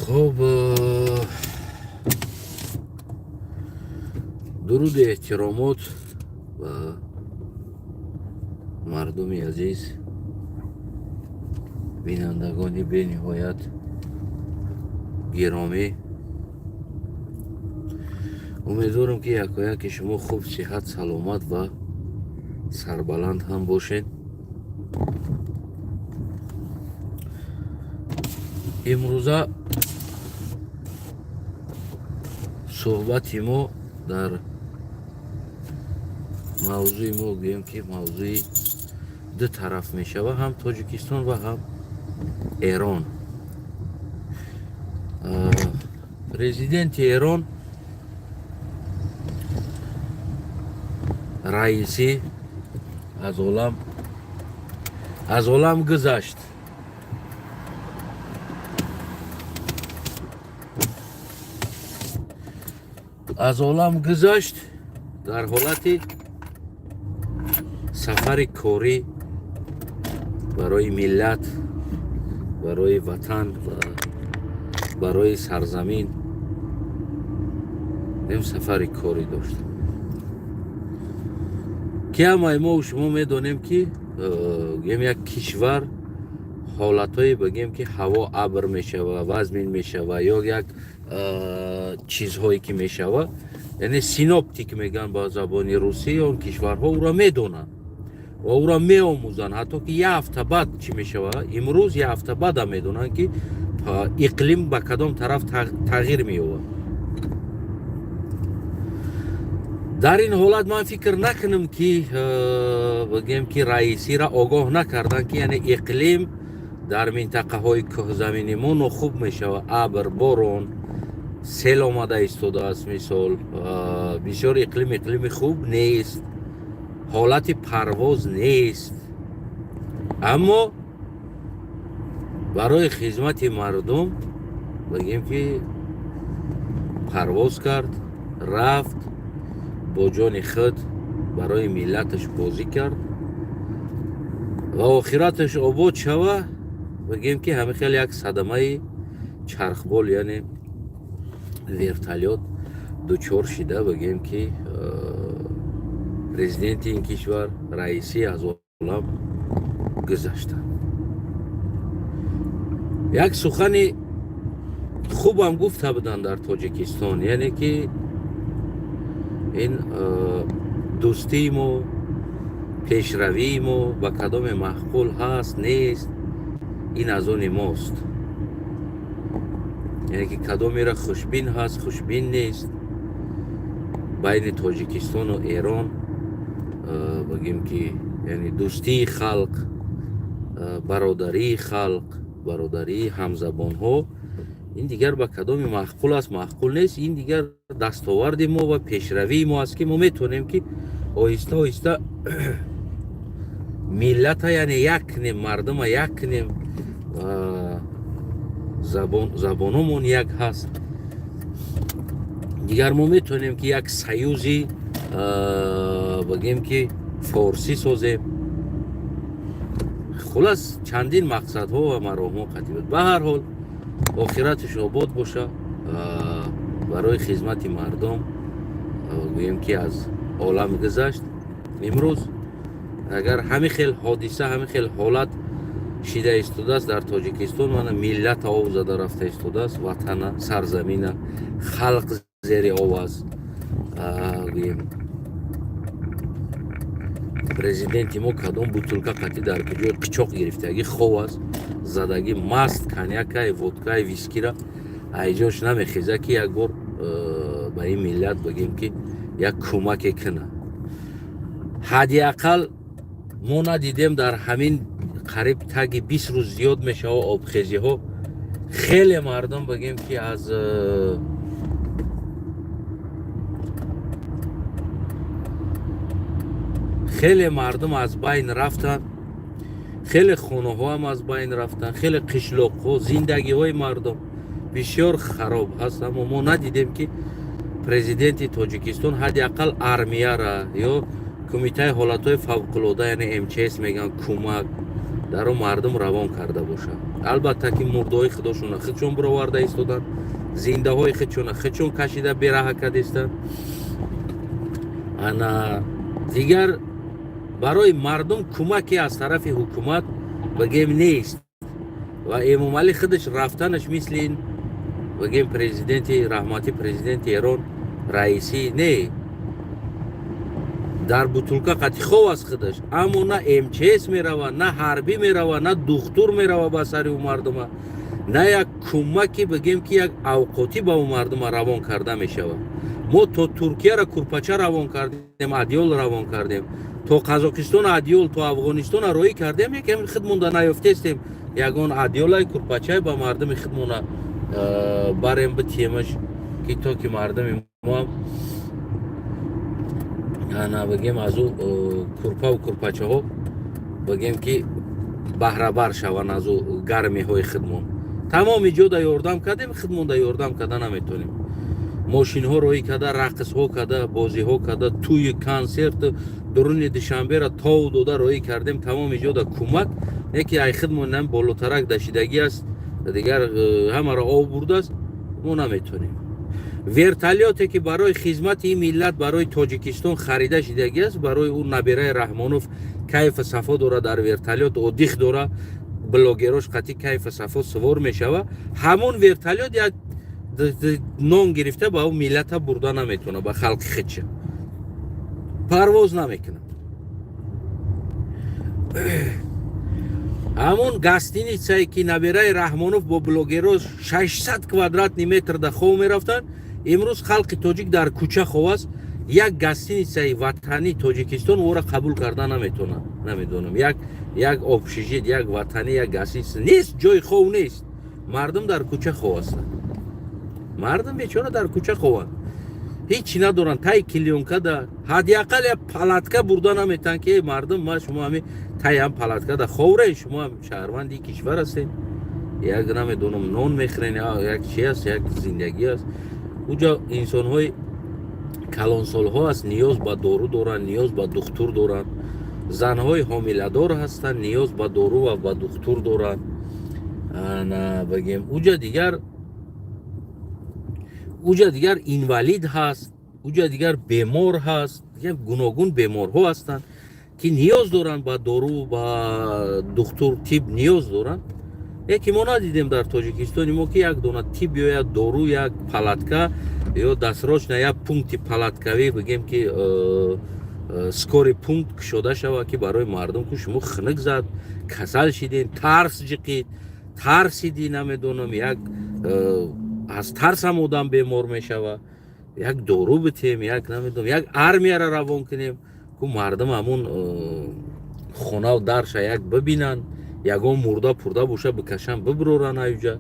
Хуб, дуруду эҳтиромот ба мардуми азиз, бинандагони бениҳоят гиромӣ. Умедворам, ки якояки шумо хуб, сиҳат, саломат ва сарбаланд ҳам бошед. Имрӯза суҳбати мо дар мавзӯи мо, гӯем ки мавзӯи ду тараф мешавад, ҳам Тоҷикистон ва ҳам Эрон. Президенти Эрон Раисӣ аз олам гузашт. Аз олам гузашт дар ҳолати сафари корӣ барои миллат, барои ватан ва барои сарзамин. Ин сафари корӣ дошт, ки ҳамаи мо шумо медонем, ки гӯем, як кишвар ҳолатҳое, бигем, ки ҳаво абр мешава, вазмин мешава ё як чизҳое ки мешава, яъне синоптик мегӯянд ба забони русӣ, он кишварҳо ӯро медонанд ва ӯро меомӯзанд, ҳатто ки як ҳафта баъд чӣ мешава, имрӯз як ҳафта баъдам медонанд, ки иқлим ба кадом тараф тағйир меёбад. Дар ин ҳолат ман фикр накунам, ки бигем, ки Раисиро огоҳ накарданд, ки яъне иқлим дар минтақаҳои кӯҳзамини мо нохуб мешавад, абр, борон, сел омада истодааст, мисол, бисёр иқлим иқлими хуб нест, ҳолати парвоз нест. Аммо барои хизмати мардум, бигем, ки парвоз кард, рафт, бо ҷони худ барои миллаташ бозӣ кард ва охираташ обод шава. Бигем, ки ҳамин хел як садамаи чархбол, яъне вертолёт дучор шида, бигем, ки президенти ин кишвар Раисӣ аз олам гузаштанд. Як сухани хубам гуфта буданд дар Тоҷикистон, яъне ки ин дӯстии мо, пешравии мо ба кадоме маъқул ҳаст, нест, ин аз они мост, яъне ки кадомеро хушбин ҳаст, хушбин нест байни Тоҷикистону Эрон, бигем, ки яъне дӯстии халқ, бародарии халқ, бародарии ҳамзабонҳо, ин дигар ба кадоми маъқул аст, маъқул нест, ин дигар дастоварди мо ва пешравии мо аст, ки мо метавонем, ки оҳиста оҳиста миллата, яъне як кунем, мардума як кунем, забономон як ҳаст. Дигар мо метавонем, ки як союзи, бигем, ки форсӣ созем. Хулас, чандин мақсадҳо ва маромҳо қатӣ буд. Ба ҳар ҳол, охираташ обод боша. Барои хизмати мардум, гӯем, ки аз олам гузашт. Имрӯз агар ҳамин хел ҳодиса, ҳамин хел ҳолат шида истодааст дар Тоҷикистон, мана миллата об зада рафта истодааст, ватана, сарзамина, халқ зери об аст. Гӯем, президенти мо кадом бутулка қатӣ дар куҷои қичоқ гирифтагӣ, хов аст, задагӣ маст, коньякай, водкай, вискира, айҷош намехеза, ки як бор ба ин миллат, бигем, ки як кӯмаке куна. Ҳадди ақал мо надидем. Дар ҳамин қариб таги 20 рӯз зиёд мешава обхезиҳо, хеле мардум, бигем, ки аз хеле мардум аз байн рафтанд, хеле хонаҳоам аз байн рафтанд, хеле қишлоқҳо, зиндагиҳои мардум бисёр хароб ҳаст. Аммо мо надидем, ки президенти Тоҷикистон ҳадди ақал армияра ё Кумитаи ҳолатҳои фавқулода, яъне МЧС мегӯянд, кӯмак. Дар он мардум равон карда бошад. Албатта, ки мурдаҳои худошона худшон бироварда истоданд, зиндаҳои худшона худшон кашида бераҳа кардистанд. Ана дигар барои мардум кӯмаке аз тарафи ҳукумат, бигем, нест. Ва Эмомалӣ худаш рафтанаш мисли ин, бигем, президенти раҳматӣ, президенти Эрон Раисӣ не, дар бутулка қатӣ хов аст худаш, аммо на МЧС мерава, на ҳарбӣ мерава, на духтур мерава ба сари ӯ мардума, на як кӯмаки, бигем, ки як авқотӣ ба ӯ мардума равон карда мешавад. Мо то Туркияро курпача равон кардем, одеял равон кардем, то Қазоқистон одеял, то Афғонистона роҳӣ кардем, якам худмонда наёфтестем ягон одеял ай, курпачай ба мардуми худмона барем, битиемаш, ки то ки мардуми мо, ана, бигем, аз ӯ курпаву курпачаҳо, бигем, ки баҳрабар шаванд аз ӯ гармиҳои худмон. Тамоми ҷода ёрдам кардем, худмонда ёрдам карда наметонем. Мошинҳо роҳӣ карда, рақсҳо карда, бозиҳо карда, тӯи консерт дуруни Душанберо тов дода роҳӣ кардем, тамоми ҷода кӯмак. Не ки ай худмон нам болотарак дашидагӣ аст, дигар ҳамаро об бурдааст, мо наметонем. Вертолёте ки барои хизмати ин миллат, барои Тоҷикистон харида шидагӣ аст, барои ӯ набираи Раҳмонов кайфу сафо дора, дар вертолёт отдых дора, блогерош қатӣ кайфу сафо сувор мешава, ҳамон вертолёт як нон гирифта ба ӯ миллата бурда наметавона, ба халқи худша парвоз намекунад. Ҳамон гостиницае ки набираи Раҳмонов бо блогеро 600 квадратный метр да хов мерафтанд, имрӯз халқи тоҷик дар кӯча хов аст. Як гостиницаи ватанӣ Тоҷикистон ӯро қабул карда наметавонад. Намедонам, як общежит, як ватанӣ, як гостиница нест, ҷои хов нест. Мардум дар кӯча хов ҳастанд, мардум бечора дар кӯча хованд, ҳечи надоранд. Тай клеёнка да ҳадди ақал як палатка бурда наметаванд, ки мардум, ма шумо ҳами тай ҳам палатка да ховре, шумо ҳам шаҳрванди кишвар ҳастед, як, намедонам, нон мехӯрен, як чи аст, як зиндагӣ аст. Уҷа инсонҳои калонсолҳо аст, ниёз ба дору доранд, ниёз ба духтур доранд, занҳои ҳомиладор ҳастанд, ниёз ба дору ва ба духтур доранд. Ана, бигем, уҷа дигар инвалид ҳаст, уҷа дигар бемор ҳаст, гуногун беморҳо ҳастанд, ки ниёз доранд ба дору, ба духтур, тиб ниёз доранд. Яке мо надидем дар Тоҷикистони мо, ки як дона тиб ё як дору, як палатка ё досрочно як пункти палаткавӣ, бигем, ки скорый пункт кушода шавад, ки барои мардум, ку шумо хунук зад, касал шидем, тарс ҷиқид, тарсидӣ, намедонам, як аз тарсам одам бемор мешава, як дору битем, як, намедонам, як армияро равон кунем, ку мардум ҳамун хонаву дарша як бибинанд, ягон мурда пурда боша, бикашанд, бибироранд аюҷа.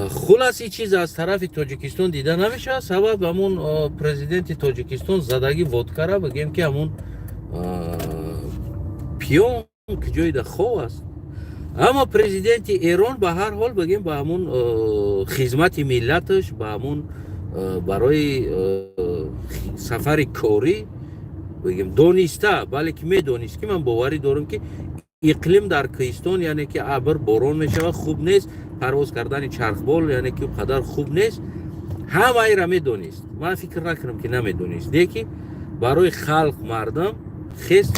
Хулас, ин чиз аз тарафи Тоҷикистон дида намешавад. Сабаб ҳамун президенти Тоҷикистон задагӣ водкара, бигем, ки ҳамун пиён ки ҷоида хов аст. Аммо президенти Эрон ба ҳар ҳол, бигем, ба ҳамун хизмати миллаташ, ба ҳамун барои сафари корӣ, бигем, дониста, бале ки медонист, ки ман боварӣ дорам, ки иқлим дар кӯҳистон, яъне ки абр, борон мешавад, хуб нест парвоз кардани чархбол, яъне ки қадар хуб нест, ҳамаира медонист. Ман фикр накунам, ки намедонист, не ки барои халқ, мардум хест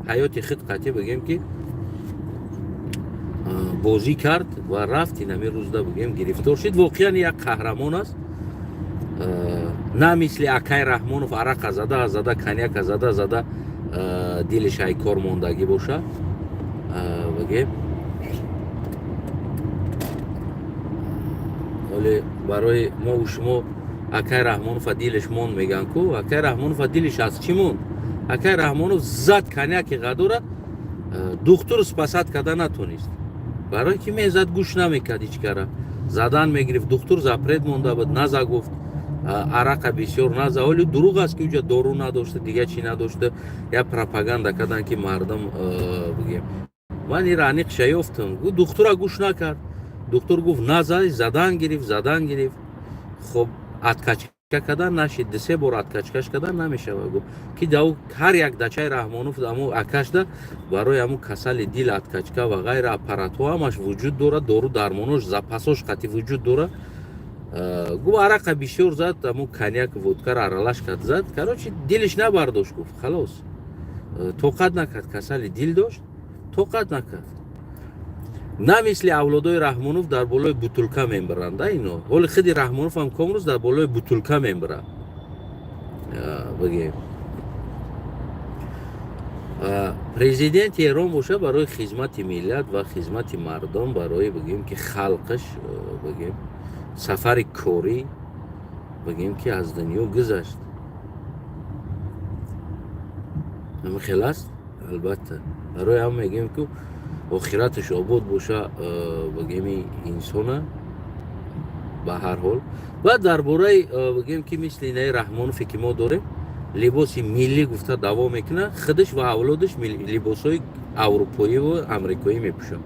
ҳаёти худ қатъӣ, бигем, ки бозӣ кард ва рафт. Инами рӯзда, бигем, гирифтор шуд. Воқеан як қаҳрамон аст, на мисли акай Раҳмонов, арақа зада зада, коньяка зада зада, дилиш айкор мондагӣ боша, бигем. Оле барои мову шумо акай Раҳмонова дилиш монд, мегӯянд ку акай Раҳмонова дилиш аз чӣ монд? Акай Раҳмонов зад коньяки ғадора, духтур спасать карда натонист, барое ки мезад, гӯш намекард ҳеҷ кара, задан мегирифт. Духтур запрет монда буд, наза, гуфт, арақа бисёр наза. Оли дурӯғ аст, ки уҷа дору надошта, дига чӣ надошта, як пропаганда кардан, ки мардум, бигем. Ман ира аниқша ёфтам, духтура гӯш накард. Духтур гуфт: «Наза», задан гирифт, задан гирифт. Хоб, откачка. кардан нашид, дусе бор откачкаш кардан намешава. Гуфт, ки дав ҳар як дачаи Раҳмонов, аму акашда, барои ҳамун касали дил откачка ва ғайра аппаратҳо ҳамаш вуҷуд дорад, дору дармонош, запасош қатӣ вуҷуд дорад. Гуфт, арақа бисёр зад, ҳамун коньяк, водкаро аралаш кард, зад, короче, дилиш набардошт, гуфт, халос, тоқат накард, касали дил дошт, тоқат накард. На мисли авлодои Раҳмонов дар болои бутулка мебаранда ино. Ҳоли худи Раҳмонов ҳам комрӯз дар болои бутулка мебарад. Бигем, президенти Эрон боша, барои хизмати миллат ва хизмати мардум, барои, бигем, ки халқаш, бигем, сафари корӣ, бигем, ки аз дунё гузашт. Ҳамин хел аст. Албатта, барои ҳам мегӯем, ки охираташ обод боша, бигеми, инсона. Ба ҳар ҳол, баъд дар бораи, бигем, ки мисли инаи Раҳмонове, ки мо дорем, либоси миллӣ гуфта даъво мекунад, худаш ва авлодаш либосҳои аврупоиву амрикоӣ мепӯшанд.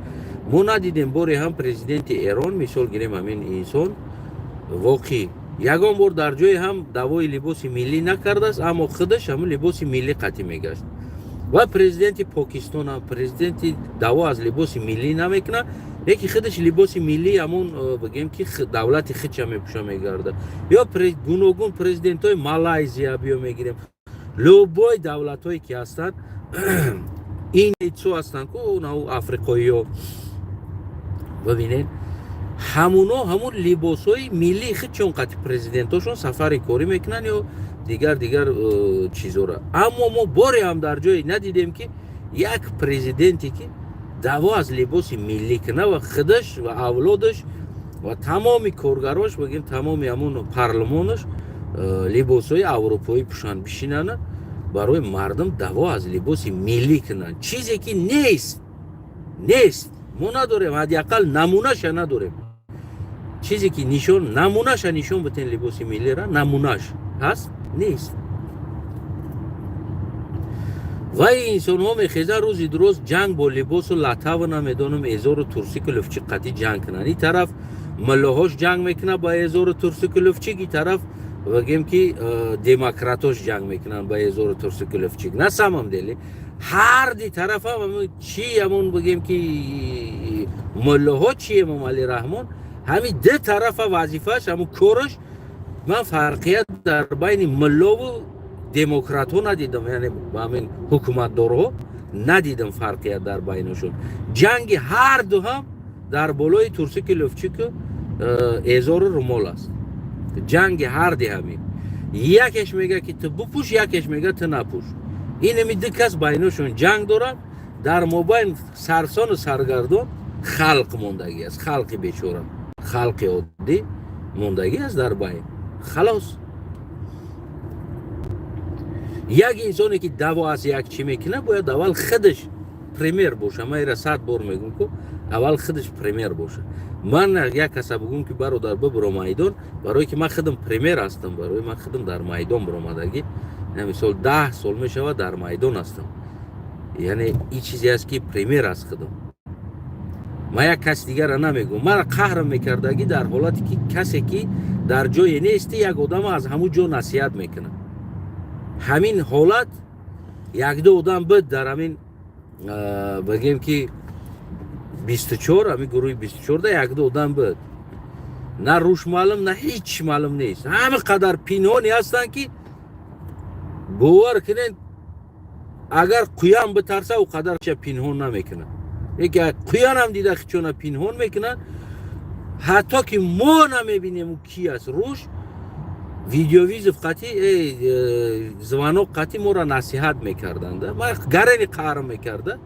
Мо надидем боре ҳам президенти Эрон, мисол гирем, ҳамин инсон воқеъ ягон бор дар ҷое ҳам даъвои либоси миллӣ накардааст, аммо худаш ҳамун либоси миллӣ қатъӣ мегашт. Ва президенти Покистон ҳам, президенти даъво аз либоси миллӣ намекунад, леки худаш либоси миллӣ ҳамун, бигем, ки давлати худша мепӯша, мегарда. Ё гуногун президентҳои Малайзия биё мегирем, любой давлатҳое ки ҳастанд, ин цо ҳастанд ку африқоиё, бибинед, ҳамуно ҳамун либосҳои миллии худшон қати президентошон сафари корӣ мекунанд ё дигар дигар чизора. Аммо мо боре ҳам дар ҷое надидем, ки як президенте, ки даъво аз либоси миллӣ кунад ва худаш ва авлодаш ва тамоми коргарош, бигем, тамоми ҳамун парлумонаш либосҳои аврупоӣ пӯшанд, бишинанд, барои мардум даъво аз либоси миллӣ кунанд. Чизе ки нест, нест, мо надорем, ҳадди ақал намунаша надорем. Чизе ки нишон, намунаша нишон битен, либоси миллира намунаш ҳаст? Нест. Ва инсонҳо мехезанд, рӯзи дуроз ҷанг бо либосу латаву, намедонам, эзору турсику луфчик қатӣ ҷанг кунанд. Ин тараф муллоҳош ҷанг мекунад ба эзору турсику луфчик, ин тараф, бигем, ки демократош ҷанг мекунанд ба эзору турсику луфчик. На самом деле ҳар ди тарафам чи ҳамон, бигем, ки муллоҳо, чи Эмомалӣ Раҳмон, ҳамин ду тарафа вазифааш, ҳамун кораш. Ман фарқият дар байни муллову демократҳо надидам, яъне ҳамин ҳукуматдорҳо надидам фарқият дар байнашон. Ҷанги ҳарду ҳам дар болои турсики луфчику эзору румол аст. Ҷанги ҳарди ҳамин: якеш мега, ки ту бупӯш, якеш мега, ту напӯш. Инами ду кас байношон ҷанг дорад. Дар мобайн сарсону саргардон халқ мондагӣ аст, халқи бечора, халқи оддӣ мондагӣ аст дар байн, халос. Як инсоне, ки даъво аз як чӣ мекунад, бояд аввал худаш пример боша. Ман ира 100 бор мегӯм, ку аввал худаш пример боша. Ман як каса бугӯм, ки бародар, бибуро майдон, барое ки ман худам пример ҳастам. Барои ман худам дар майдон биромадагӣ, мисол, 10 сол мешавад, дар майдон ҳастам. Яъне ин чизе аст, ки пример аст худам. Ман як каси дигарра намегӯм. Мана қаҳрам мекардагӣ дар ҳолате, ки касе, ки дар ҷое нести, як одама аз ҳамун ҷо насиҳат мекунад. Ҳамин ҳолат якду одам буд дар ҳамин, бигем, ки 24, ҳамин гурӯҳи 24-да якду одам буд. На рӯш маълум, на ҳеҷ маълум нест. Ҳама қадар пинҳоне ҳастанд, ки бовар кунед, агар қуян битарса, ӯ қадарча пинҳон намекунад. Яке қуянам дида, хичона пинҳон мекунад, ҳатто ки мо намебинем ӯ ки аст. Рӯш видеовызов қатӣ, звонок қатӣ моро насиҳат мекарданд. Ман гарани қаҳр мекарда.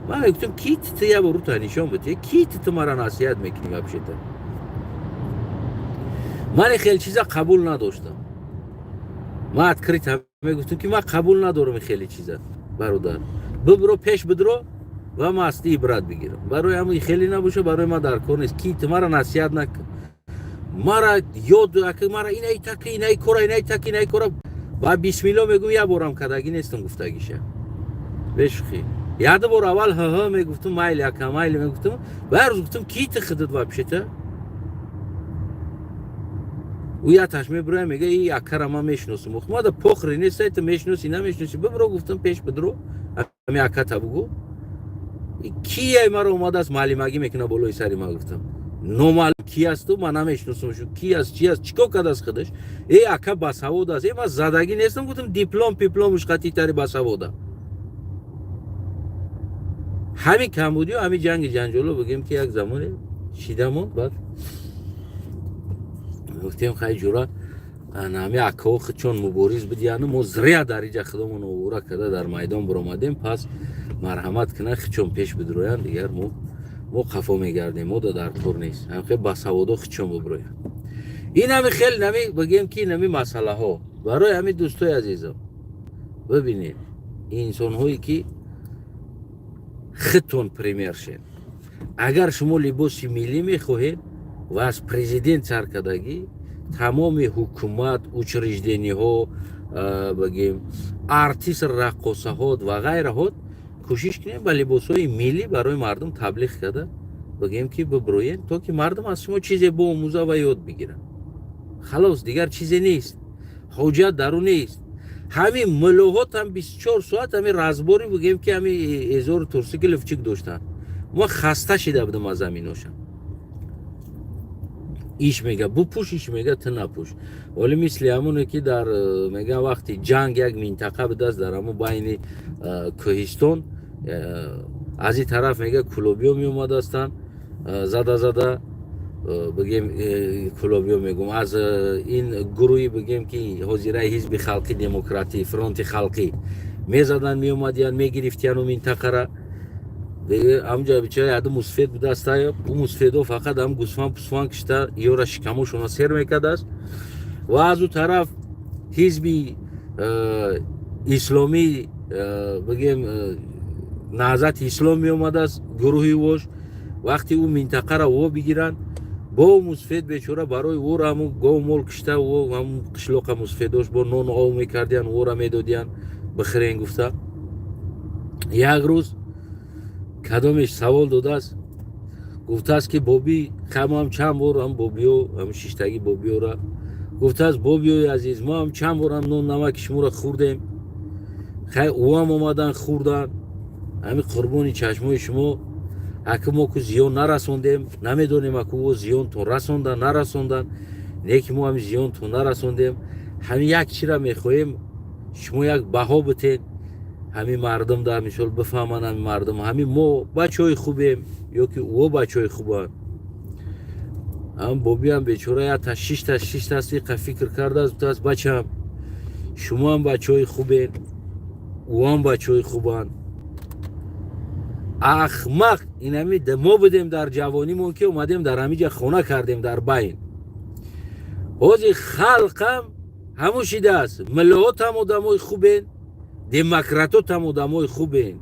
Ман мегуфтам, ки ту як бор рута нишон бите, ки ту маро насиҳат мекунӣ вообще-то? Ман хеле чиза қабул надоштам. Ман открыто мегуфтам, ки ман қабул надорам хеле чиза. Бародар, бибро, пеш бидро ва ман аз ти ибрат бигирам. Барои ҳамин хеле набоша, барои ман дар кор нест. Ки ту мара насиҳат накун, мара ёд, мара инай таки, инай кора, инай таки, инай кора. Ба бисмилло мегӯм, як борам кардагӣ нестам. Гуфтагиша бешухӣ, яду бор аввал ҳ мегуфтум, майли, ака, майли мегуфтум. Ба рӯз гуфтум, ки ты худат вообще-то? Ӯ яташ мебироя, мега: «И акара ман мешиносам». Мада похуй нестай, ту мешиноси, намешиноси, бибиро, гуфтам, пеш бидро, ами аката бугӯ, кияй маро омадааст, маълимагӣ мекуна болои сари ман. Гуфтам, номаълум ки асту, ман намешиносамшу, ки аст, чи аст, чӣ кор кардааст худаш? Э, ака басавод аст. Э, ман задагӣ нестам, гуфтам, диплом пипломуш қатитари басавода. Ҳамин камбудиё, ҳамин ҷанги ҷанҷоло, бигем ки як замоне шида монд. Баъд гуфтем: «Хай, ҷура, ҳами акаҳо чон мубориз бидияну мо зря дар иҷа худомон овора карда дар майдон биромадем. Пас марҳамат кунанд, хичон пеш бидроянд, дигар мо қафо мегардем, мо да дар кор нест. Ҳамхе басаводо хичон биброянд». Ин ҳами хел нами, бигем ки нами масъалаҳо. Барои ҳами, дӯстои азизам, бибинед, инсонҳое ки худтон пример шед. Агар шумо либоси миллӣ мехоҳед ва аз президент саркардагӣ, тамоми ҳукумат, учреждение ҳо, бигем, артист, раққосаҳот ва ғайраҳот, кӯшиш кунем ба либосҳои миллӣ барои мардум таблиғ карда, бигем ки биброен, то ки мардум аз шумо чизе боомӯза ва ёд бигиранд. Халос, дигар чизе нест, ҳоҷат дар ӯ нест. Ҳамин мулоҳот ҳам 24 соат ҳамин разбор и, бигем ки ҳамин эзору турсики лифчик доштанд. Мо хаста шида будам аз ҳаминошам. Иш мега бупӯш, иш мега ту напӯш. Вале мисли ҳамоне ки дар мега вақти ҷанг як минтақа будааст, дар ҳамон байни кӯҳистон, аз ин тараф мега кулобиё меомадастанд зада зада, бигем, кулобиё мегум, аз ин гурӯҳи, бигем ки ҳозираи Ҳизби Халқи Демократӣ, Фронти Халқӣ, мезаданд, меомадиянд, мегирифтияну минтақара. Ҳамҷа бичара яду мусфед будааст. Ӯ мусфедо фақат ҳам гусфан пусфан кишта, ёра шикамошона сер мекардааст. Ва аз ӯ тараф ҳизби исломӣ, бигем, Наҳзати Ислом меомадааст, гурӯҳи вош. Вақте ӯ минтақара во бигиранд, бо мусфед бечора барои ӯра ҳамун гов мол кишта, ҳамун қишлоқа мусфедош бо нону ов мекардиян, ӯра медодиян, бихӯрен гуфта. Як рӯз кадомеш савол додааст, гуфтааст ки: «Бобӣ, ҳам чанд бор ҳам бобиё ҳам шиштагӣ бобиёра гуфтааст: «Бобиёи азиз, мо ҳам чанд бор ҳам нон намаки шуморо хӯрдем, хай, ӯам омадан хӯрдан, ҳамин қурбони чашмои шумо, аки мо ку зиён нарасондем, намедонем, аку о зиёнтон расондан, нарасондан, не ки мо ҳамин зиёнтон нарасондем. Ҳамин як чира мехоҳем, шумо як баҳо битед, ҳамин мардум да мисол бифаҳманд, ҳамин мардум, ҳамин мо бачаҳои хубем ё ки ӯ бачаҳои хубанд». Ҳам бобиам бечора ята шишта шиштаст, иқа фикр кардааст, гуфтааст: «Бачам, шумоам бачаҳои хубен, ӯам бачаҳои хубанд. Ахмақ инами мо будем дар ҷавонимон, ки омадем дар ҳамиҷа хона кардем дар байн. Ҳозир халқам ҳамун шидааст, миллиҳотам одамои хубен, демократотам одамои хубен.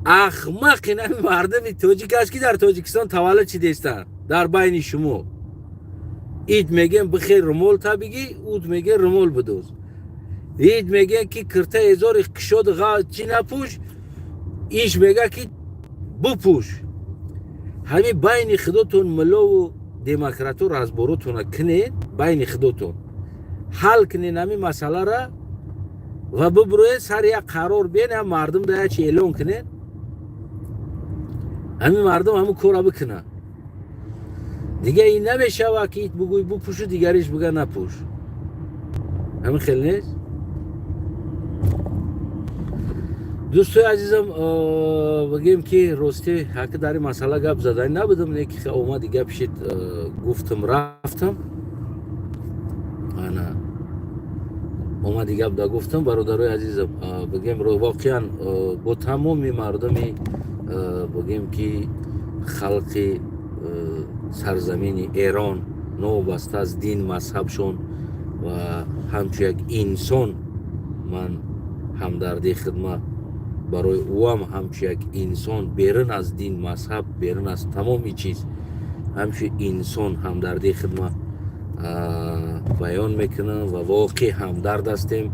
Ахмақ инами мардуми тоҷик аст, ки дар Тоҷикистон таваллуд шидестанд. Дар байни шумо ид мегем бихер, румол табигӣ, уд меге румол бидоз, ид мегем ки кирта эзори кишоди чӣ напӯш, иш мега ки бупӯш. Ҳамин байни худотон миллову демократу разбор отона кунед, байни худотон ҳал кунед ҳамин масъалара ва бибурӯед, сари як қарор биен, ҳам мардум да як чи эълон кунед, ҳамин мардум ҳамун корра бикунад. Дига ин намешава ки ит бугӯй бупӯшу, дигариш буга напӯш. Ҳамин хел нест». Дӯстои азизам, бигем ки ростӣ, ҳаки дар ин масъала гап задани набудам, не ки омади гап шид, гуфтам, рафтам, ана омади гап да гуфтам. Бародарои азизам, бигем, воқеан бо тамоми мардуми, бигем ки халқи сарзамини Эрон, новобаста аз дин мазҳабшон ва ҳамчун як инсон ман ҳамдардии хидмат барои ӯам, ҳамчун як инсон, берун аз дин мазҳаб, берун аз тамоми чиз, ҳамчун инсон ҳамдардии хидмат баён мекунам ва воқеъ ҳамдард ҳастем.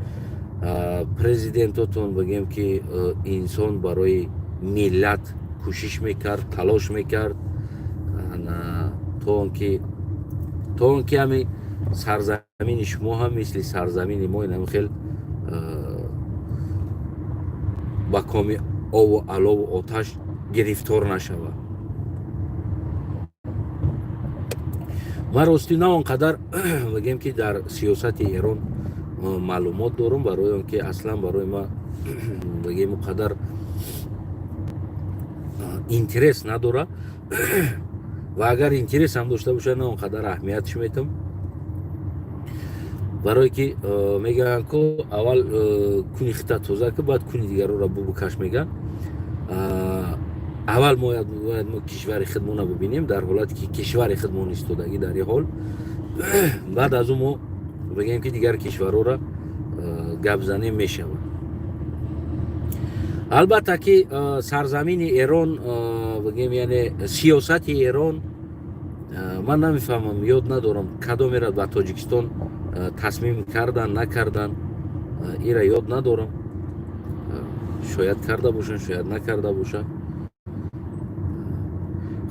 Президентотон, бигем ки инсон барои миллат кӯшиш мекард, талош мекард, то он ки ҳами Сарзамини шумо ҳам мисли сарзамини мо инам хел ба коми ову алову оташ гирифтор нашавад. Ман ростӣ на он қадар, бигем, ки дар сиёсати Эрон маълумот дорам, барои он ки аслан барои ман, бигем, он қадар интерес надорад ва агар интерес ҳам дошта бошад, на он қадар аҳамиятш метам, барое ки мегӯянд ку аввал куни хита тоза ки, баъд куни дигарро бубукаш мегӯянд. Аввал бояд мо кишвари худмона бибинем, дар ҳолате ки кишвари худмон истодагӣ дар ин ҳол, баъд аз ӯ мо бигем, ки дигар кишварҳоро гап занем мешавад. Албатта ки сарзамини Эрон, бигем, яъне сиёсати Эрон, ман намефаҳмам, ёд надорам, кадомеро ба Тоҷикистон тасмим кардан, накардан, ира ёд надорам. Шояд карда бошанд, шояд накарда бошанд.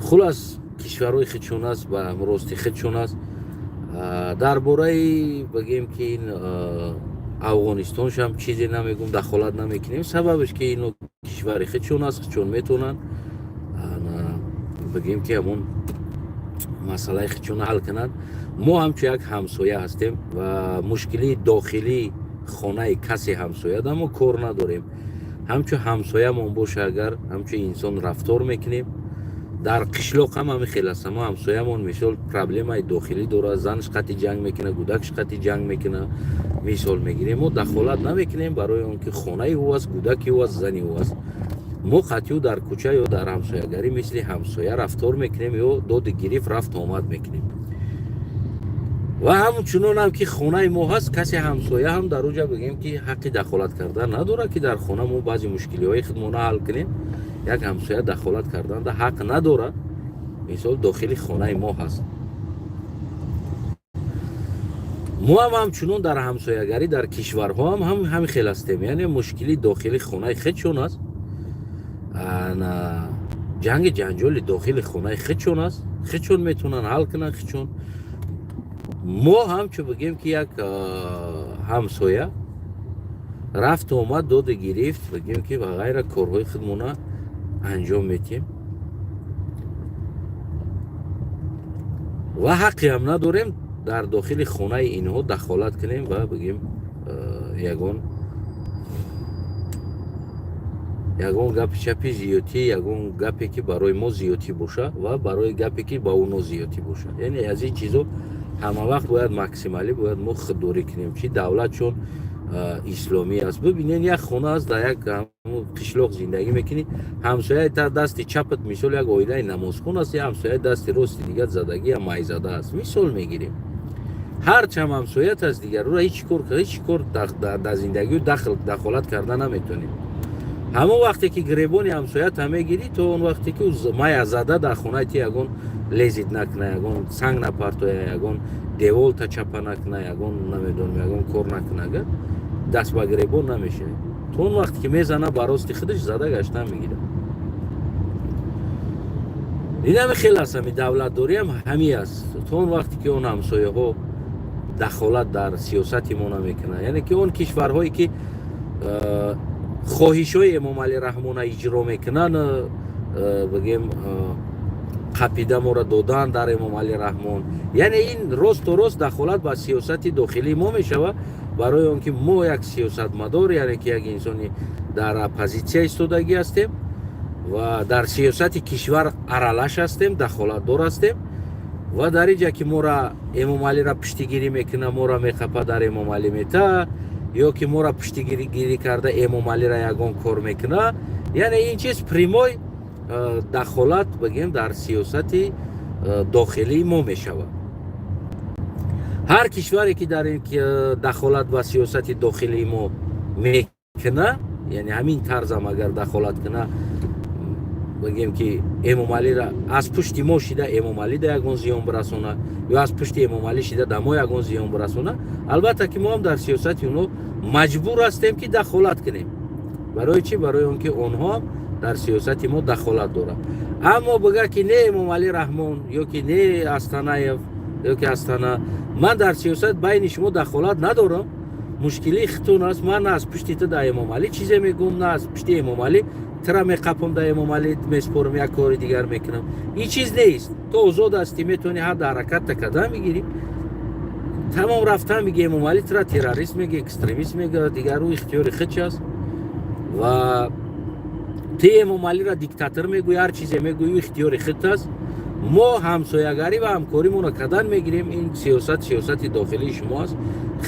Хулас, кишварҳои худшон аст, ба рости худшон аст. Дар бораи, бигем, ки ин Афғонистоншам чизе намегум, дахолат намекунем. Сабабеш ки ино кишвари худшон аст, худшон метавонанд, бигем, ки ҳамон масъалаи худшон ҳал кунанд. Мо ҳамчун як ҳамсоя ҳастем ва мушкилии дохилии хонаи касе ҳамсояда мо кор надорем. Ҳамчун ҳамсоямон боша, агар ҳамчун инсон рафтор мекунем. Дар қишлоқ ҳам ҳамин хел аст. Мо ҳамсоямон, мисол, проблемаи дохилӣ дорад, занаш қати ҷанг мекунад, гудакш қати ҷанг мекунад, мисол мегирем, мо дахолат намекунем, барои он ки хонаи ӯ аст, гудаки ӯ аст, зани ӯ аст. Мо қатъи ӯ дар кӯча ё дар ҳамсоягарӣ мисли ҳамсоя рафтор мекунем ё доди гирифт, рафту омад мекунем. Ва ҳамчунонам ки хонаи мо ҳаст, касе ҳамсоя ҳам дар оҷа, бигем, ки ҳаққи дахолат кардан надорад, ки дар хона мо баъзе мушкилиҳои худмона ҳал кунем, як ҳамсоя дахолат карданда ҳақ надорад. Мисол, дохили хонаи мо ҳаст. Мо ҳам ҳамчунон дар ҳамсоягарӣ, дар кишварҳо ҳам ҳамин хел ҳастем, яъне мушкили дохили хонаи худшон аст, ҷанги ҷанҷоли дохили хонаи худшон аст, худшон метавонанд ҳал кунанд худшон. Мо ҳамчун, бигем, ки як ҳамсоя рафту омад, доду гирифт, бигем, ки ва ғайра, корҳои худмона анҷом медиҳем ва ҳаққе ҳам надорем дар дохили хонаи инҳо дахолат кунем ва, бигем, ягон гапи чапи зиётӣ, ягон гапе ки барои мо зиётӣ боша ва барои гапе ки ба оно зиётӣ боша. Яъне аз ин чизо ҳама вақт бояд максималӣ бояд мо худдорӣ кунем. Чи давлат чун исломӣ аст. Бибинед, як хона аст, дар як қишлоқ зиндагӣ мекунӣ, ҳамсояи та дасти чапат, мисол, як оилаи намозхон аст, ҳамсояи дасти рости дигар задагия майзада аст, мисол мегирем. Ҳарчам ҳамсоят аст, дигар ӯра ҳеҷ кор дар зиндагиу дахолат карда наметонем. Ҳамон вақте ки гиребони ҳамсоята мегирӣ, то он вақте ки мая зада дар хонаи ти ягон лезить накуна, ягон санг напартоя, ягон деволта чапа накуна, ягон, намедонам, ягон кор накуна, агар даст ба гиребон намешавӣ, то он вақте ки мезана, ба рости худаш зада гаштан мегирад. Инами хел аст. Ҳами давлатдориам ҳами аст. То он вақте ки он ҳамсояҳо дахолат дар сиёсати мо намекунад, яъне ки он кишварҳое ки хоҳишҳои Эмомалӣ Раҳмона иҷро мекунанд, бигем, қапида моро додан дар Эмомалӣ Раҳмон, яъне ин росту рост дахолат ба сиёсати дохилии мо мешавад, барои он ки мо як сиёсатмадор, яъне ки як инсони дар оппозитсия истодагӣ ҳастем ва дар сиёсати кишвар аралаш ҳастем, дахолатдор ҳастем. Ва дар инҷа ки мора Эмомалиро пуштигирӣ мекуна, мора мехапа, дар Эмомалӣ мета, ё ки мора пуштигирӣ карда, Эмомалиро ягон кор мекуна, яъне ин чиз прямой дахолат, бигем, дар сиёсати дохилии мо мешавад. Ҳар кишваре ки дар ин дахолат ба сиёсати дохилии мо мекуна, яъне ҳамин тарзам агар дахолат куна, бигем, ки Эмомалиро аз пушти мо шида Эмомалӣ да ягон зиён бирасона ё аз пушти Эмомалӣ шида да мо ягон зиён бирасона, албатта ки мо ҳам дар сиёсати онҳо маҷбур ҳастем, ки дахолат кунем. Барои чӣ? Барои он ки онҳо дар сиёсати мо дахолат доранд. Аммо бига, ки не Эмомалӣ Раҳмон ё ки не Астанаев Ё ки Астана. Ман дар сиёсат байни шумо дахолат надорам, мушкилии хитон аст. Ман на аз пушти ту да Эмомалӣ чизе мегӯм, на аз пушти Эмомалӣ тира меқапам, да Эмомалӣ меспорам, як кори дигар мекунам. Ин чиз нест. Ту озод ҳастӣ, метавонӣ ҳар ҳаракатта кардан мегирӣ, тамом рафтан меги. Эмомалӣ тира террорист меги, экстремист мега, дигар ӯ ихтиёри худш аст. Ва ту Эмомалиро диктатор мегӯӣ, ҳар чизе мегӯӣ, ӯ ихтиёри худ аст. Мо ҳамсоягарӣ ва ҳамкоримонро кардан мегирем. Ин сиёсат сиёсати дохилии шумо аст,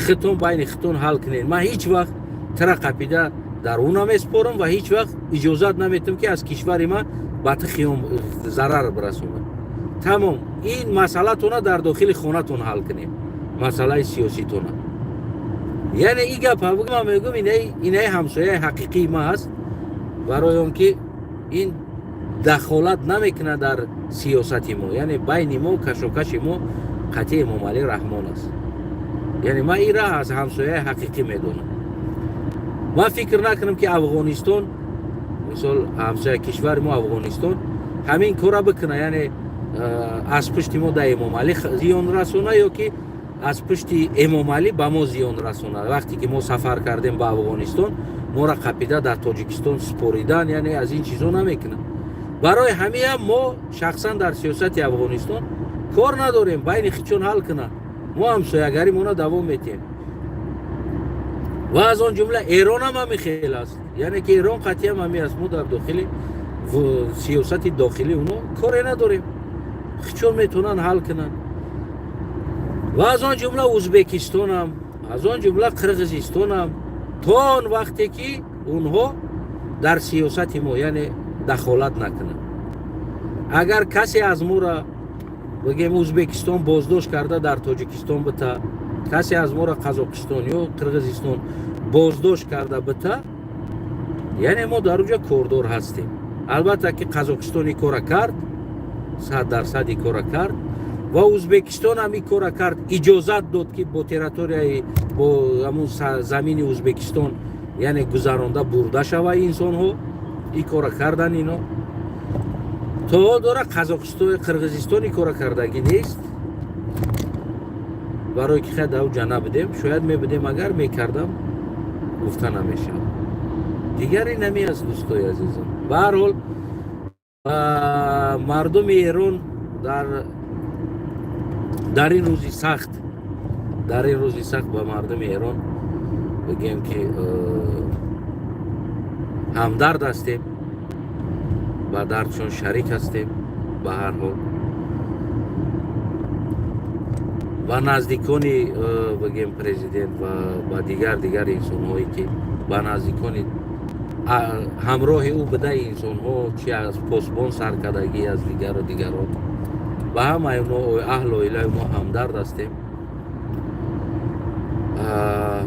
хитон байни хитон ҳал кунед. Ман ҳеҷ вақт тира қапида дар ӯ намеспорам ва ҳеҷ вақт иҷозат наметам, ки аз кишвари ман ба ту хиём зарар бирасонад. Тамом, ин масъалатона дар дохили хонатон ҳал кунем, масъалаи сиёситона. Яъне ин гапа ман мегӯм, инаи ҳамсояи ҳақиқии ман аст, барои он ки ин дахолат намекунад дар сиёсати мо, яъне байни мо, кашокаши мо қатъи Эмомалӣ Раҳмон аст. Яъне ман инра аз ҳамсояи ҳақиқӣ медонам. Ман фикр накунам, ки Афғонистон, мисол, ҳамсоя кишвари мо Афғонистон ҳамин кора бикуна, яъне аз пушти мо да Эмомалӣ зиён расона ё ки аз пушти Эмомалӣ ба мо зиён расона. Вақте ки мо сафар кардем ба Афғонистон, моро қапида дар Тоҷикистон споридан, яъне аз ин чизо намекунад. Барои ҳамиам мо шахсан дар сиёсати Афғонистон кор надорем, байни хичон ҳал кунад, мо ҳамсоягаримона давом метиҳем. Ва аз он ҷумла Эрон ҳам ҳами хел аст, яъне ки Эрон қатъиам ҳами аст. Мо дар дохили сиёсати дохилии оно коре надорем, хичон метавонанд ҳал кунанд. Ва аз он ҷумла Ӯзбекистонам, аз он ҷумла Қирғизистонам, то он вақте ки онҳо дар сиёсати мо, яъне, дахолат накунанд. Агар касе аз моро, бигем, Ӯзбекистон боздошт карда дар Тоҷикистон бита, касе аз моро Қазоқистон ё Қирғизистон боздошт карда бита, яъне мо дар уҷа кордор ҳастем. Албатта ки Қазоқистон ин кора кард, 100% ин кора кард ва Ӯзбекистон ҳам ин кора кард, иҷозат дод, ки бо территорияи, бо ҳамун замини Ӯзбекистон, яъне, гузаронда бурда шава инсонҳо. Ин кора кардан ино. То дора Қазоқистон, Қирғизистон ин кора кардагӣ нест, барое ки хай дар уҷа набудем. Шояд мебудем, агар мекардам, гуфта намешавад. Дигаре нами аст, дӯстои азизам. Ба ҳар ҳол, мардуми Эрон дар ин рӯзи сахт, дар ин рӯзи сахт ба мардуми Эрон бигем, ки ҳамдард ҳастем, ба дардшон шарик ҳастем. Ба ҳар ҳол, ба наздикони, бигем, президент ва ба дигар инсонҳое, ки ба наздикони ҳамроҳи ӯ будаи инсонҳо, чи аз посбон саркардагӣ, аз дигару дигарон, ба ҳамаи оно, аҳлу оилаи мо ҳамдард ҳастем.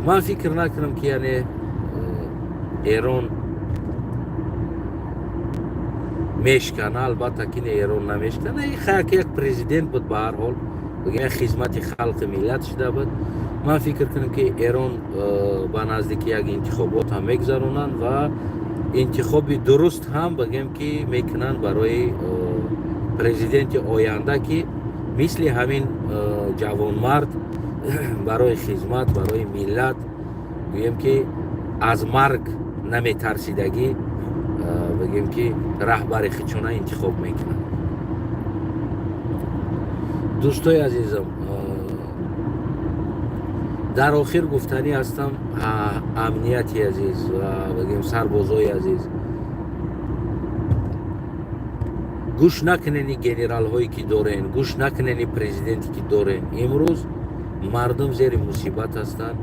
Ман фикр накунам, ки, яъне, Эрон мешкана. Албатта ки не, Эрон намешкана. Хаяк як президент буд, ба ҳар ҳол, як хизмати халқи миллат шуда буд. Ман фикр кунам, ки Эрон ба наздики як интихобот ҳам мегузаронанд ва интихоби дуруст ҳам, бигем, ки мекунанд барои президенти оянда, ки мисли ҳамин ҷавонмард барои хизмат барои миллат, гӯем, ки аз марг наметарсидагӣ, бигем, ки раҳбари хичона интихоб мекунад. Дӯстои азизам, дар охир гуфтанӣ ҳастам: амнияти азиз ва, бигем, сарбозои азиз, гӯш накунени генералҳое ки дорен, гӯш накунени президенте ки дорен. Имрӯз мардум зери мусибат ҳастанд,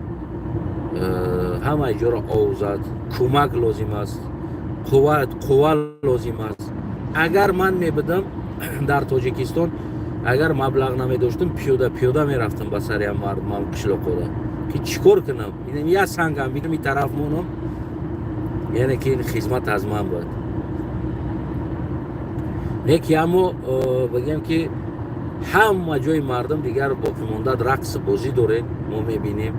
ҳамаи ҷоро ов зад, кӯмак лозим аст, қувват, қувва лозим аст. Агар ман мебудам дар Тоҷикистон, агар маблағ намедоштам, пиёда пиёда мерафтам ба сари ҳам мардумам, қишлоқода, ки чӣ кор кунам. Як сангам бинам, ин тараф монам, яъне ки ин хизмат аз ман буд. Не ки, аммо бигем, ки ҳама ҷои мардум дигар боқимонда рақс бозӣ дорем. Мо мебинем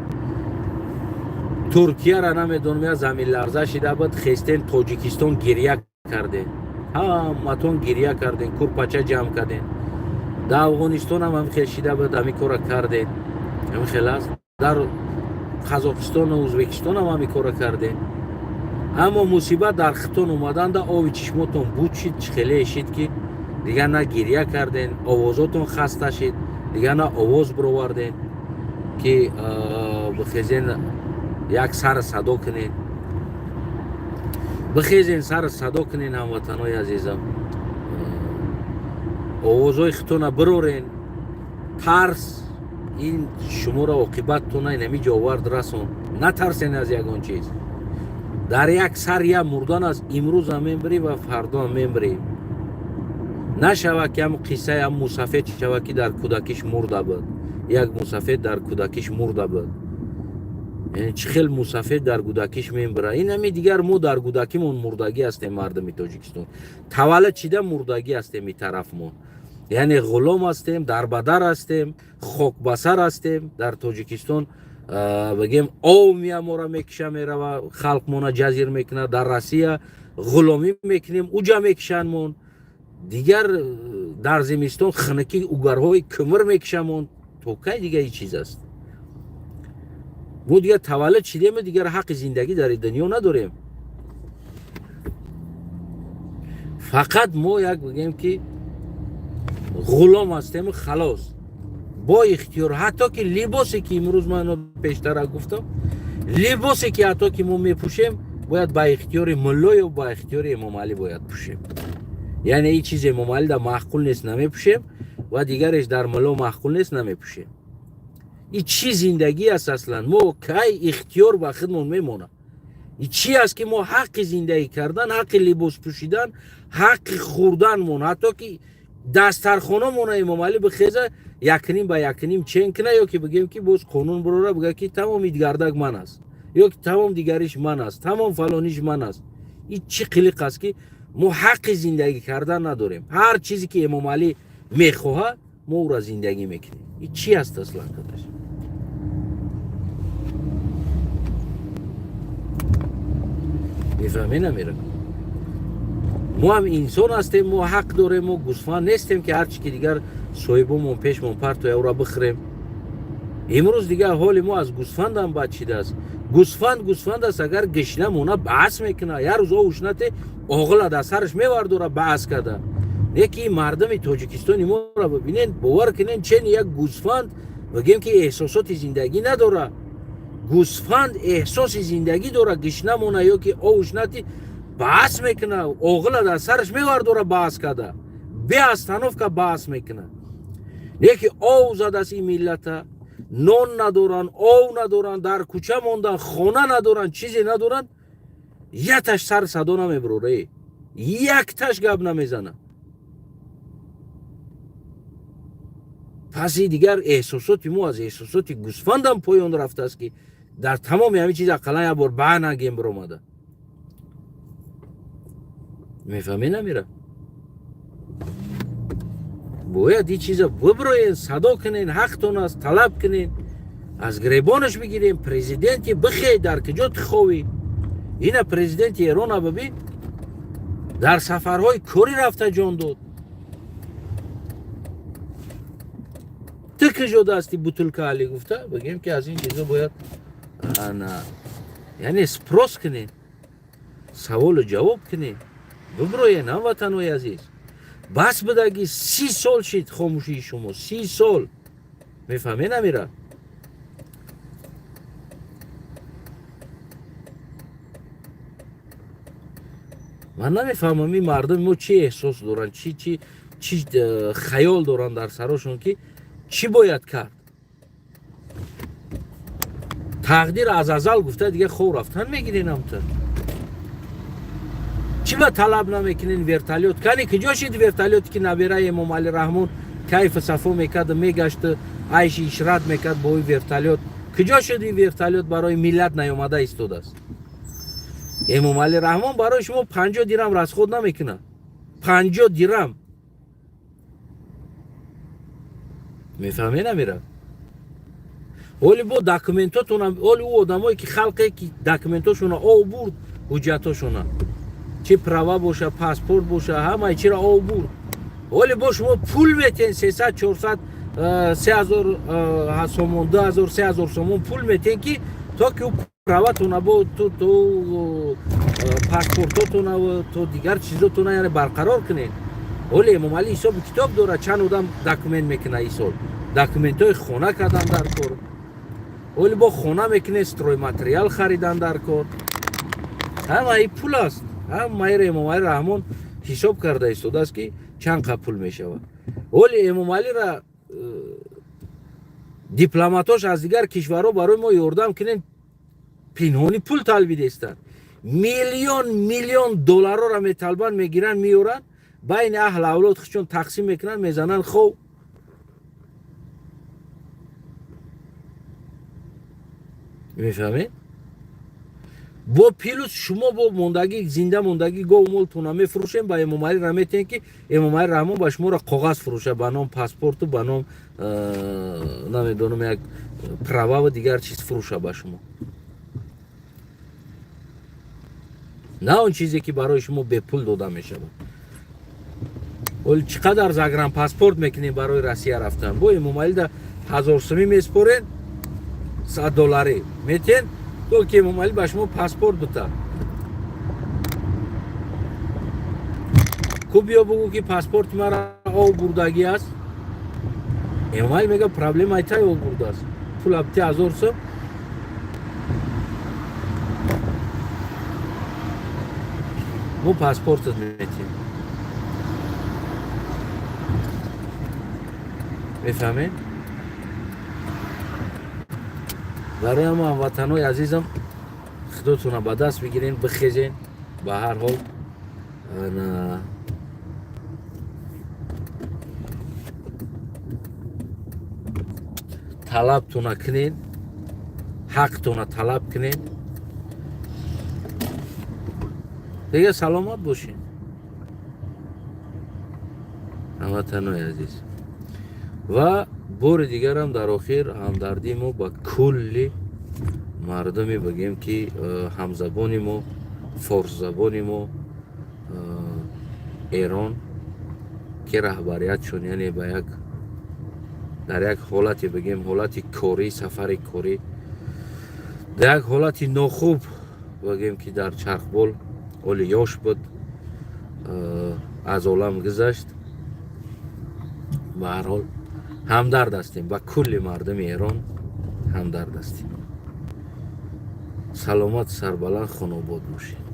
Туркияра, намедонам, я заминларза шида буд, хестен Тоҷикистон гирья кардем, ҳаматон гирья кардем, курпача ҷамъ кардем. Дар Афғонистон ҳам ҳамин хел шида буд, ҳамин кора кардем, ҳамин хел аст. Дар Қазоқистону Ӯзбекистон ҳам ҳамин кора кардем. Аммо мусибат дар хитон омаданда оби чишмотон буд шид, чӣ хеле шид, ки дигар на гирья карден, овозотон хаста шид, дигар на овоз бироварден, ки бихезен, як сар садо кунен. Бихезен, сар садо кунен, ҳамватанои азизам, овозҳои хитона бирорен. Тарс ин шуморо оқибаттона инами ҷо овард, расон. Натарсен аз ягон чиз. Дар як сар я мурдан аст. Имрӯзам мембирӣ ва фардоам мембирӣ. Нашавад, ки ҳам қиссаи ҳам мусафед шавад, ки дар кӯдакиш мурда буд. Як мусафед дар кӯдакиш мурда буд. Яъне чӣ хел мусафед дар кӯдакиш мембира? Ин ҳами дигар мо дар кӯдакимон мурдагӣ ҳастем. Мардуми Тоҷикистон таваллуд шида мурдагӣ ҳастем. И тарафмон, яъне ғулом ҳастем, дарбадар ҳастем, хокбасар ҳастем. Дар Тоҷикистон, бигем, ов мия моро мекиша мерава, халқмона ҷазир мекунад. Дар Россия ғуломӣ мекунем, уҷа мекишанмон. Дигар дар зимистон хунукӣ угарҳои кӯмир мекишамон. То кай дига и чиз аст? Мо дигар таваллуд шидему дигар ҳаққи зиндагӣ дар дунё надорем. Фақат мо як, бигем, ки ғулом ҳастему халос. Бо ихтиёр, ҳатто ки либосе, ки имрӯз ман пештара гуфтам, либосе, ки ҳатто ки мо мепӯшем, бояд ба ихтиёри мулло ё ба ихтиёри Эмомалӣ бояд пӯшем. Яъне ин чиз Эмомалӣ дар маъқул нест, намепӯшем, ва дигареш дар мулло маъқул нест, намепӯшем. Ин чӣ зиндагӣ аст аслан? Мо кай ихтиёр ба худмон мемонад? Ин чӣ аст, ки мо ҳаққи зиндагӣ кардан, ҳаққи либос пӯшидан, ҳаққи хӯрданмон, ҳатто ки дастархонамона Эмомалӣ бихеза, якним ба якним чен кина, ё ки бигем, ки боз қонун бирора, бига, ки тамом идгардак ман аст, ё ки тамом дигариш ман аст, тамом фалониш ман аст. Ин чӣ қилиқ аст, ки мо ҳаққи зиндагӣ кардан надорем? Ҳар чизе, ки Эмомалӣ мехоҳад, мо ӯра зиндагӣ мекунем. Ин чӣ аст аслан кадаш? Мефаҳме намера? Мо ҳам инсон ҳастем, мо ҳақ дорем. Мо гӯсфанд нестем, ки ҳар чи ки дигар соҳибомон пешмон партоя, ӯра бихӯрем. Имрӯз дигар ҳоли мо аз гӯсфандам бад шидааст. Гӯсфанд гӯсфанд аст, агар гишна мона, баъс мекунад. Як рӯз овуш нате, оғила дар сараш мевардора, баъс карда. Неки мардуми Тоҷикистони моро бибинен, бовар кунен, чени як гӯсфанд, бигем, ки эҳсосоти зиндагӣ надора. Гӯсфанд эҳсоси зиндагӣ дора. Гишна мона ё ки овуш нати, баъс мекуна, оғила дар сараш мевардора, баъс карда, беостановка баъс мекуна. Неки ов задааст ин миллата. Нон надоранд, ов надоранд, дар кӯча мондан, хона надоранд, чизе надоранд. Якташ сар садо намебурора, якташ гап намезана. Пас и дигар эҳсосоти мо аз эҳсосоти гӯсфандам поён рафтааст, ки дар тамоми ҳамин чиз ақаллан як бор ба нагем биромада. Мефаҳме намера? Бояд ин чиза биброен, садо кунен, ҳақтон аст, талаб кунен, аз гиребонаш бигирем. Президенти бихе, дар куҷо ту ховӣ? Ина президенти Эрона бибин, дар сафарҳои корӣ рафта ҷон дод. Ту куҷо дасти бутылка али гуфта, бигем, ки аз ин чизо бояд ана, яъне спрос кунем, саволу ҷавоб кунем, биброен. Ҳамватанои азиз, бас бидаги. 30 сол шид хомӯшии шумо, 30 сол. Мефаҳме намера? Ман намефаҳмам, ин мардуми мо чӣ эҳсос доранд, чӣ хаёл доранд дар сарошон, ки чӣ бояд кард. Тақдир аз азал гуфта, дига хов рафтан мегирен. Амта чӣ ба талаб намекунен? Вертолёт кани, куҷо шид вертолёте, ки набираи Эмомалӣ Раҳмон кайфу сафо мекарду мегашт, айши ишрат мекард бо ин вертолёт? Куҷо шуд ин вертолёт? Барои миллат наёмада истодааст. Эмомалӣ Раҳмон барои шумо 50 дирам расход намекунад, 50 дирам. Мефаҳме намера? Оли бо документотона, оли ӯ одамое, ки халқе, ки документошона ов бурд, ҳуҷҷатошона, чи права боша, паспорт боша, ҳамаи чиро ов бурд. Ҳоле бо шумо пул метиҳен, 300, 400, 3000 сомон, 2000, 3000 сомон пул метиҳен, ки то ки ӯ праватона бо то паспортотона, то дигар чизотона, яъне барқарор кунед. Ҳоле Эмомалӣ ҳисоби китоб дорад, чанд одам документ мекунад. Ин сол документҳои хона кардан дар кор, ҳоле бо хона мекунед, стройматериал харидан дар кор, ҳамаи пул аст. Ҳамаиро Эмомалӣ Раҳмон ҳисоб карда истодааст, ки чанд қа пул мешавад. Ҳоле Эмомалира дипломатош аз дигар кишварҳо барои мо ёрдам кунед, пинҳонӣ пул талбидестанд, миллион миллион долларҳоро металбанд, мегиранд, меоранд, байни аҳл авлод худшон тақсим мекунанд, мезананд. Хоб, мефаҳмед? Бо плюс шумо бо мондагӣ, зинда мондагӣ гову молтона мефурӯшем, ба Эмомалӣ метиҳем, ки Эмомалӣ Раҳмон ба шуморо коғаз фурӯша ба ном паспорту, ба ном намедонам, як прававу дигар чиз фурӯша ба шумо, на он чизе ки барои шумо бепул дода мешавад. Оли чӣ қадар загранпаспорт мекунем барои Россия рафтан, бо Эмомалида 1000 сумӣ меспорен, 100 долларӣ метиҳен, то ки Эмомалӣ ба шумо паспорт бита. Ку биё бугӯ, ки паспорти мара об бурдагӣ аст. Эмомалӣ мега, проблемаи тай, об бурдааст, пул абти 1000 сум. Мо паспортат метиҳем. Мефаҳмед? Барои ҳама ҳамватанҳои азизам, худотона ба даст бигирен, бихезен. Ба ҳар ҳол талабтона кунен, ҳақтона талаб кунен. Дига саломат бошед, ҳамватанҳои азиз. Ва бори дигарам дар охир ҳамдардии мо ба кулли мардуме бигем, ки ҳамзабони мо, форсзабони мо, Эрон, ки раҳбариятшон, яъне ба як дар як ҳолате бигем, ҳолати корӣ, сафари корӣ, дар як ҳолати нохуб бигем, ки дар чархбол оли ёш буд, аз олам гузашт. Ба ҳар ҳол ҳамдард ҳастем, ба кулли мардуми Эрон ҳамдард ҳастем. Саломат, сарбаланд, хонобод бошед.